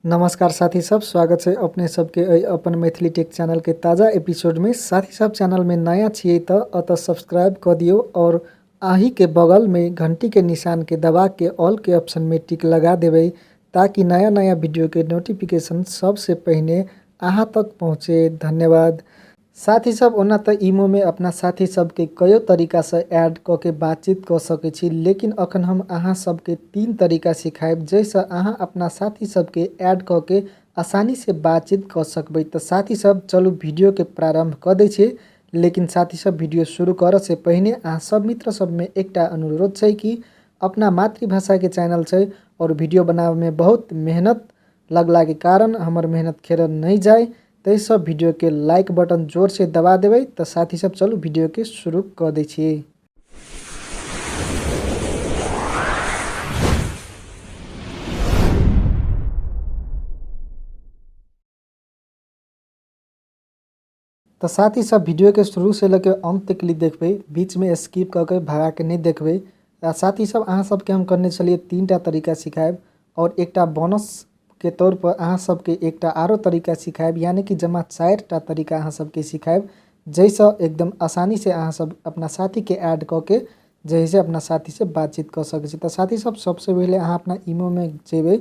नमस्कार साथी सब, स्वागत है अपने सबके एहि अपन मैथिली टेक चैनल के ताज़ा एपिसोड में। साथी सब चैनल में नया छियै तो अतः सब्सक्राइब कर दियो और आही के बगल में घंटी के निशान के दबा के ऑल के ऑप्शन में टिक लगा देबै ताकि नया नया वीडियो के नोटिफिकेशन सबसे पहिने अहाँ तक पहुँचे। धन्यवाद। साथी सब ओना तो ईमो में अपना साथी सबके कयो तरीका से ऐड क के बातचीत क सकै छी, लेकिन अखन हम अहाँ सबके 3 तरीका सिखायब जैसे अहाँ अपना साथी सबके ऐड क के आसानी से बातचीत क सकबै। तो साथी सब चलू वीडियो के प्रारंभ क दै छी, लेकिन साथी सब वीडियो शुरू करऽ से पहिने अहाँ सब मित्र सब में एकटा अनुरोध छै कि अपना मातृभाषा के चैनल छै और वीडियो बनावे में बहुत मेहनत लगला के कारण हमर मेहनत खेरन नहीं जाए, तै सब वीडियो के लाइक बटन जोर से दबा देबै। तो साथी सब चलू वीडियो के शुरू क दै छी। तो साथी सब वीडियो के शुरू से लके अंत तक लिए देखबै, बीच में स्किप क के भगा के नहीं देखबै। आ साथी सब अहाँ सबके हम करने छलियै 3 तरीका सिखायब और एकटा बोनस के तौर पर अहाँ सबके एकटा आरो तरीका सिखायब, यानी कि जमा 4 तरीका अहाँ सबके सिखायब जैसे एकदम आसानी से अहाँ सब अपना साथी के ऐड क के जैसे अपना साथी से बातचीत क सकै छी। तो साथी सब सबसे पहले अहाँ अपना ईमो में जेबै।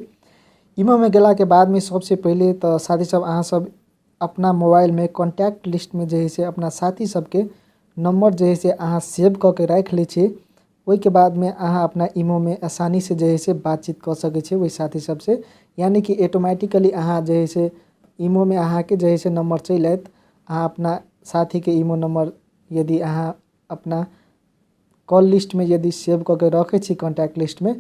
ईमो में गेला के बाद में सबसे पहले तो साथी सब अहाँ सब अपना मोबाइल में कॉन्टैक्ट लिस्ट में जे अपना साथी सबके नंबर जे अहाँ सेव क के राखि लै छी, ओहिके बाद में अहाँ अपना ईमो में आसानी से जे बातचीत क सकै छी ओहि साथी सबसे, यानी कि ऑटोमेटिकली अहाँ जे ईमो में अहाँके जे नंबर चलि आयत, अहाँ अपना साथी के ईमो नंबर यदि अहाँ अपना कॉल लिस्ट में यदि सेव क के रखै छी कॉन्टैक्ट लिस्ट में,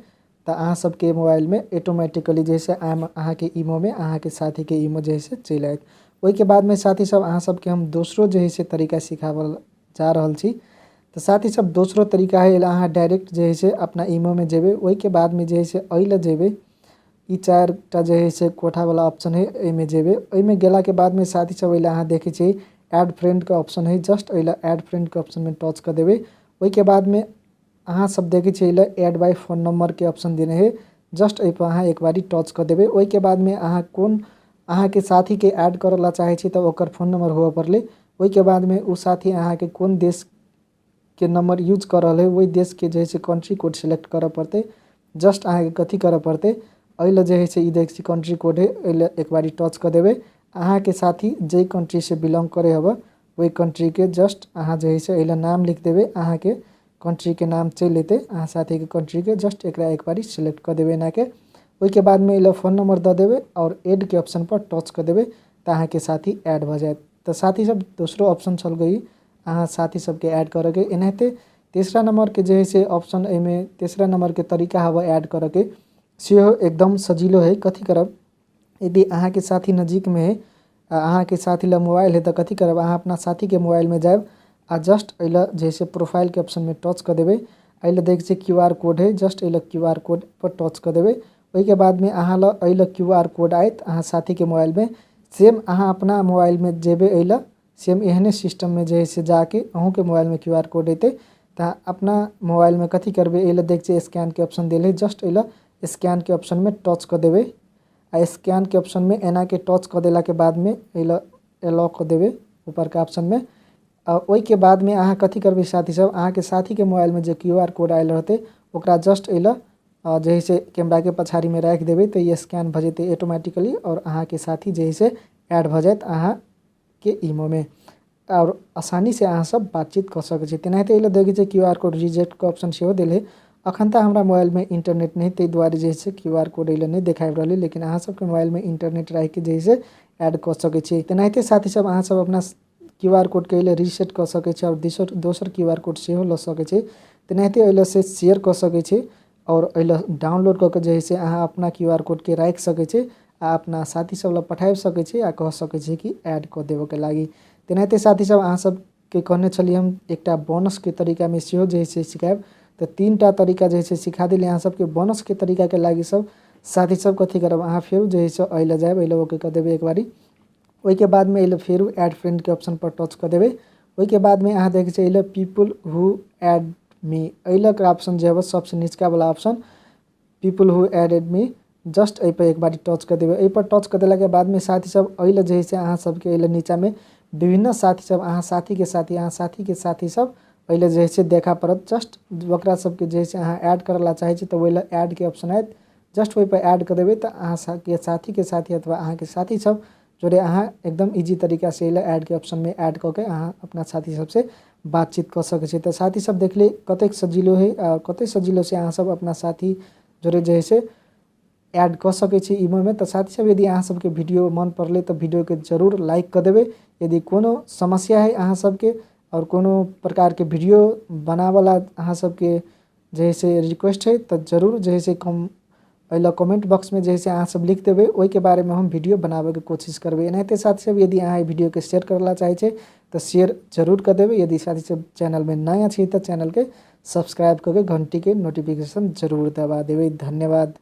तो अहाँ सबके मोबाइल में ऑटोमेटिकली जे अहाँके ईमो में अहाँके साथी के ईमो जे चलि आयत। ओहिके बाद में साथी सब अहाँ सबके हम दोसरो जे तरीका सिखाबल जा रहल छी। तो साथी सब दोसरो तरीका है, अहाँ डायरेक्ट जे अपना ईमो में जेबै, ओहिके बाद में जे एहि लए जेबै, ई 4 जे कोठा वाला ऑप्शन है एहिमे जेबै। एहिमे गेला के बाद में साथी सब एहि अहाँ देखै छी ऐड फ्रेंड के ऑप्शन है, जस्ट एहि ऐड फ्रेंड के ऑप्शन में टच कऽ देबै। ओहिके बाद में अहाँ सब देखै छी एहि ऐड बाय फोन नंबर के ऑप्शन देने है, जस्ट एहि पर अहाँ एक बारी टच कऽ देबै। ओहिके बाद में अहाँ कोन अहाँके साथी के ऐड करऽ ला चाहै छी तऽ ओकर फोन नंबर हुअ पड़लै, ओहिके बाद में ओ साथी अहाँके कोन देश के नंबर यूज कऽ रहल है ओहि देश के जे कंट्री कोड सेलेक्ट करऽ पड़तै। जस्ट अहाँके कथी करऽ पड़तै, एहि लए जे ई देखै छी कंट्री कोड है, एहि लए एक बारी टच कऽ देबै। अहाँके साथी जाहि कंट्री से बिलोंग करै हबऽ ओहि कंट्री के जस्ट अहाँ जे एहि लए नाम लिख देबै, अहाँके कंट्री के नाम चलि एतै, अहाँ साथी के कंट्री के जस्ट एकरा एक बारी सेलेक्ट कऽ देबै एनाके। ओहिके बाद में एहि लए फोन नंबर दऽ देबै और ऐड के ऑप्शन पर टच कऽ देबै तऽ अहाँके साथी ऐड भऽ जायत। तऽ साथी सब दोसरो ऑप्शन छल गई अहाँ साथी सबके ऐड करऽके। एनाहिते तीसरा नंबर के जे ऑप्शन एहिमे तीसरा नंबर के तरीका हवा ऐड करऽके सेहो एकदम सजीलो है। कथी करब, यदि अहाँके साथी नजीक में है अहाँके साथी लग मोबाइल है तऽ कथी करब, अहाँ अपना साथी के मोबाइल में जायब आ जस्ट एहि लए जे प्रोफाइल के ऑप्शन में टच कऽ देबै। एहि लए देखै छियै क्यू आर कोड है, जस्ट एहि लए क्यू आर कोड पर टच कऽ देबै। ओहिके बाद में अहाँ लग एहि लए क्यू आर कोड आयत अहाँ साथी के मोबाइल में। सेम अहाँ अपना मोबाइल में जेबै एहि लए सेम एहने सिस्टम में जे जाके अहूँके मोबाइल में क्यू आर कोड एतै। तऽ अपना मोबाइल में कथी करबै, एहि लए देखै छियै स्कैन के ऑप्शन देल है, जस्ट एहि लए स्कैन के ऑप्शन में टच कऽ देबै। आ स्कैन के ऑप्शन में एना के टच कऽ देला के बाद में एहि लए एलॉक कऽ देबै ऊपरका ऑप्शन में। आ ओहिके बाद में अहाँ कथी करबै साथी सब, अहाँके साथी के मोबाइल में जे क्यू आर कोड आयल रहतै ओकरा जस्ट एहि लए जे कैमरा के पछाड़ी में राखि देबै तऽ ई स्कैन भऽ जेतै ऑटोमेटिकली और अहाँके साथी जे ऐड भऽ जायत अहाँके ईमो में और आसानी से अहाँ सब बातचीत कऽ सकै छी। तेनाहिते एहि लए देखै छियै क्यू आर कोड रिजेक्ट के ऑप्शन सेहो देल है। अखन तऽ हमरा मोबाइल में इंटरनेट नहि ताहि दुआरे जे क्यू आर कोड एहि लए नहि देखाबि रहल है, लेकिन अहाँ सबके मोबाइल में इंटरनेट राखिके जे ऐड कऽ सकै छी। तेनाहिते साथी सब अहाँ सब अपना क्यू आर कोड के एहि लए रीसेट कऽ सकै छी और दोसर क्यू आर कोड सेहो लऽ सकै छी। तेनाहिते एहि लए से शेयर कऽ सकै छी और एहि लए डाउनलोड कऽ के जे अहाँ अपना क्यू आर कोड के राखि सकै छी आ अपना साथी सब लए पठाबि सकै छी आ कह सकै छी कि ऐड कऽ देबऽके लागि। तेनाहिते साथी सब अहाँ सबके कहने छलियै हम एकटा बोनस के तरीका में सेहो जे सिखायब, तऽ 3 तरीका जे सिखा देलियै अहाँ सबके। बोनस के तरीका के लागि सब साथी सब कथी करब, अहाँ फेर जे एहि लए जायब, एहि लए ओके कऽ देबै एक बारी। ओहिके बाद में एहि लए फेर ऐड फ्रेंड के ऑप्शन पर टच कऽ देबै। ओहिके बाद में अहाँ देखै छियै एहि लए पीपल हु ऐड मी, एहि लए के ऑप्शन जे हबे सबसे निचका वाला option people who added me, just एहिपर एक बारी टच कऽ देबै। एहिपर टच कऽ देलाके बादमे साथी सब एहि लए जे है से अहाँ सबके एहि लए नीचाँमे विभिन्न साथी सब अहाँ साथीके साथी अहाँ साथीके साथी सब एहि लए जे है से देखा पड़त। जस्ट ओकरा सबके जे है से अहाँ ऐड करऽ ला चाहै छी तऽ ओहि लए ऐडके ऑप्शन आयत, जस्ट ओहिपर ऐड कऽ देबै तऽ अहाँ के साथीके साथी अथवा अहाँके साथी सब जोड़े अहाँ एकदम इजी तरीकासँ एहि लए ऐडके ऑप्शनमे ऐड कऽ के अहाँ अपना साथी सबसँ बातचीत कऽ सकै छी। तऽ साथी सब देखली कतेक सजिलो है आ कतेक सजिलोसँ अहाँ सब अपना साथी जोड़े जे है से ऐड कऽ सकै छी इमोमे। तऽ साथी सब यदि अहाँ सबके वीडियो मन पड़लै तऽ वीडियोके जरूर लाइक कऽ देबै। यदि कोनो समस्या है अहाँ सबके आओर कोनो प्रकारके वीडियो बनाबऽला अहाँ सबके जे है से रिक्वेस्ट है तऽ जरूर जे है से कम एहि लए कमेंट बॉक्समे जे है से अहाँ सब लिख देबै, ओहिके बारेमे हम वीडियो बनाबैके कोशिश करबै। एनाहिते साथी सब यदि अहाँ एहि वीडियोके शेयर करऽ ला चाहै छी तऽ शेयर जरूर कऽ देबै। यदि साथी सब चैनलमे नया छी तऽ चैनलके सब्सक्राइब कऽ के घंटीके नोटिफिकेशन जरूर दबा देबै। धन्यवाद।